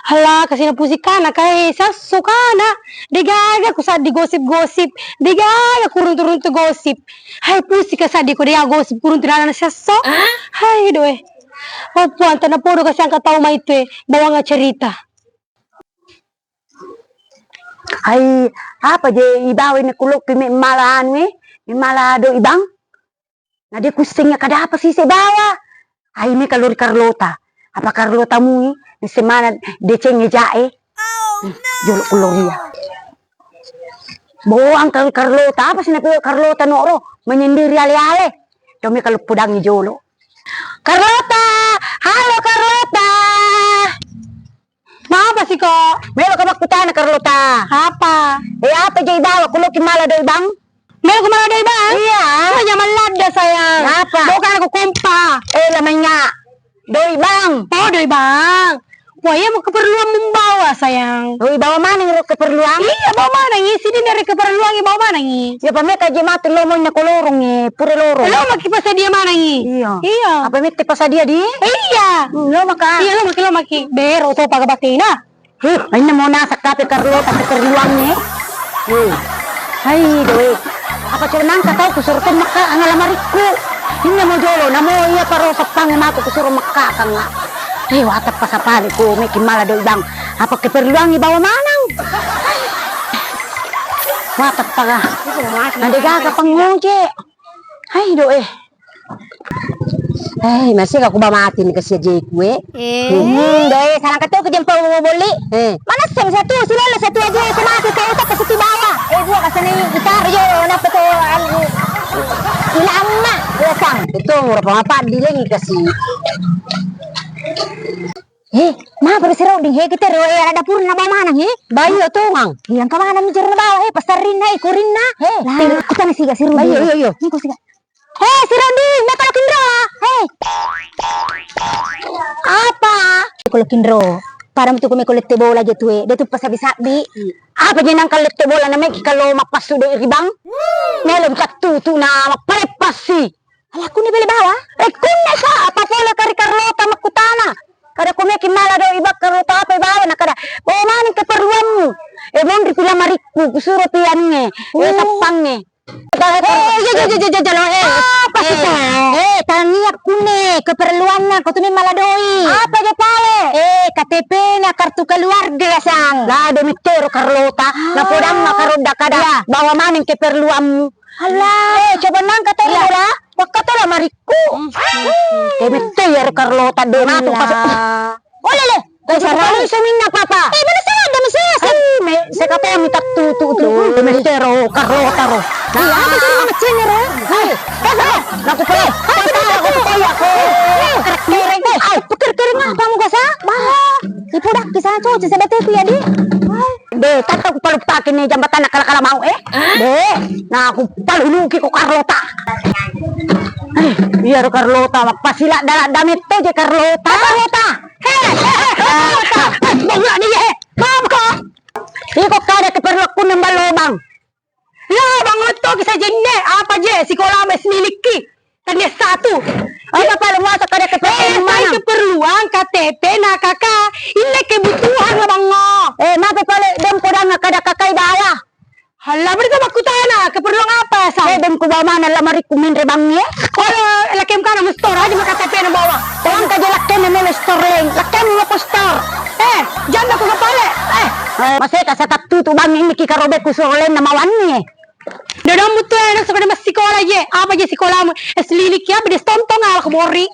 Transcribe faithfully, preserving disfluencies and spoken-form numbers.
Hala, kasina pusing kana, kae sasso kana. Degaga ku saddi gosip-gosip. Degaga ku runtu-runtu gosip. Hai, pusing ka saddi ko dega gosip ku runtu lalana sasso. Hai, doe. Oh, Puang, tana podo kasi angka tau mai tue. Bawang cerita. Ai, apa je ibawa ne kuloki me mala anu e, me mala do ibang. Na de kusseng kada apa sise bawa. Ai, me kalori Carlota. Apa Carlota mui, nisse mana deceng e jae. Jolo kuloria. Boang kal Carlota, apa sih nape Carlota noro, menyendiri ale-ale. Coba kalau pudangi jolo. Carlota, halo Carlota. Mapa sih kok? Melo ka makkutana Carlota. Apa? Eh, apa je ibawa kuloki mala doi bang? Melo ku mala doi bang? Iya. Wah, nyaman ladda sayang. Apa? Bukan aku kompa. Eh, lamanya. Doi bang. Oh, doi bang. Wah, iya mau keperluan membawa sayang. Doi bawa mana ro keperluan? Iya, bawa mana ngi? Sini dari keperluan bawa mana ngi? Ya, pameka je matu lomo na kolorong e, pura lorong. Lo maki pasadia mana ngi? Iya. Iya. Apa mette pasadia di? Iya. Hmm, lo maka. Iya, lo maki, lo maki. Bero to paga batina. Huh, inna mo nasakkape Carlota keperluangnge. Huh. Hai, doe. Apa coba nangka tau kusuro to makka angala marikku. Inna mo jolo, namo iya paro sappangnge matu kusuro makka kanga. Eh, watappa sapari ku meki mala doi bang. Apa keperluangngi bawa manang? Watappa ga. Nadegaga pangoje. Hai, doe. Eh, masih aku ba mati ni kasi aje kue. Eh. Hmm, doi, salah kata aku jempa bolli. Eh. Mana sem satu, silolo satu aja, itu mati kau tak kasih bawa. Eh, buat kasih ni itar yo, napa tu, anu, ilama, ya sang. Itu murah apa dilengi kasi. Eh, ma baru sirau ding, he, kita ro, eh, ada dapur na bawa mana, he? Bayu tongang. Yang ke mana mijar na bawa, he, pasarin na, eh, kurin na. He, lah, aku tanya siga siru. Bayu, iyo, iyo. Ini kau siga. He, si Rodi, me koloki nro. He. Apa? Koloki nro. Pada mutu ko me kolette bola je tue. De tu pasabi-sabi. Apa je nang kalette bola na meki kalo mappasu de ribang. Melo kattu tu na mappareppassi. Ala kunni bele bawa? Eh, kunni sa, apa pole kari Carlota makkutana. Kada ko meki mala doi bang Carlota apa bawa na kada. Bawa maneng keperluanmu. Eh, monri pila marikku, kusuro pi anunge. Eh, sappangnge. Eh, iya, iya, iya, iya, iya, lo, eh. Apa kita? Eh, tania kune keperluanna, ko tu memang la doi. Apa je pale? Eh, K T P na kartu keluarga, sang. La do mittero Carlota, na podang na karodda kada. Iya. Bawa maneng keperluanmu. Alah. Eh, coba nangka tadi lah. Wakka tola marikku. Eh, mette ya Carlota de matu pas. Oleh le. Dasar paling suminna papa. Eh, mana sih ada mesin? Eh, me, sekata mi tattu tu tu. Mestero Carlota ro. Iya, apa sih macam ro? Hai, eh, naku pale. Apa aku pale aku. Kereng. Ai, pikir-kering apa mu kasa? Bah, ipudak kisah cuci sebeteku ya di. De, tata ku paluppaki ni jambatang kala-kala mau, eh. De, na ku paluluki ko Carlota. Eh, iya ro Carlota, mappasila dala damette je Carlota. Carlota. He, he, he, Carlota. Eh, bongla ni, he. Maaf ko. Iko kada keperluanku nembal lobang. Lobang letto ki sajenne, apa je sikola mes milikki. Tania satu. Apa pale muasa kada keperluan mana? Keperluan K T P na K K. Ini kebutuhan la bango. Eh, mape pale dem podang kada K K i bala. Halla, berita makkutana, keperluan apa ya, Sang? Eh, dem ku bawa mana lamariku menre bangi, eh? Kalau lakem kana mustor aja maka K T P na bawa. Tolong kaje lakem melo store leng. Lakem melo store. Eh, janda ku kepale. Eh, masih kasa tattu tu bangi ini ki karobe ku store leng nama wanni, eh. Dodong butuh anak sekolah masih sekolah je. Apa je sekolamu? Es lilik ya, bedes tontong ala kebori.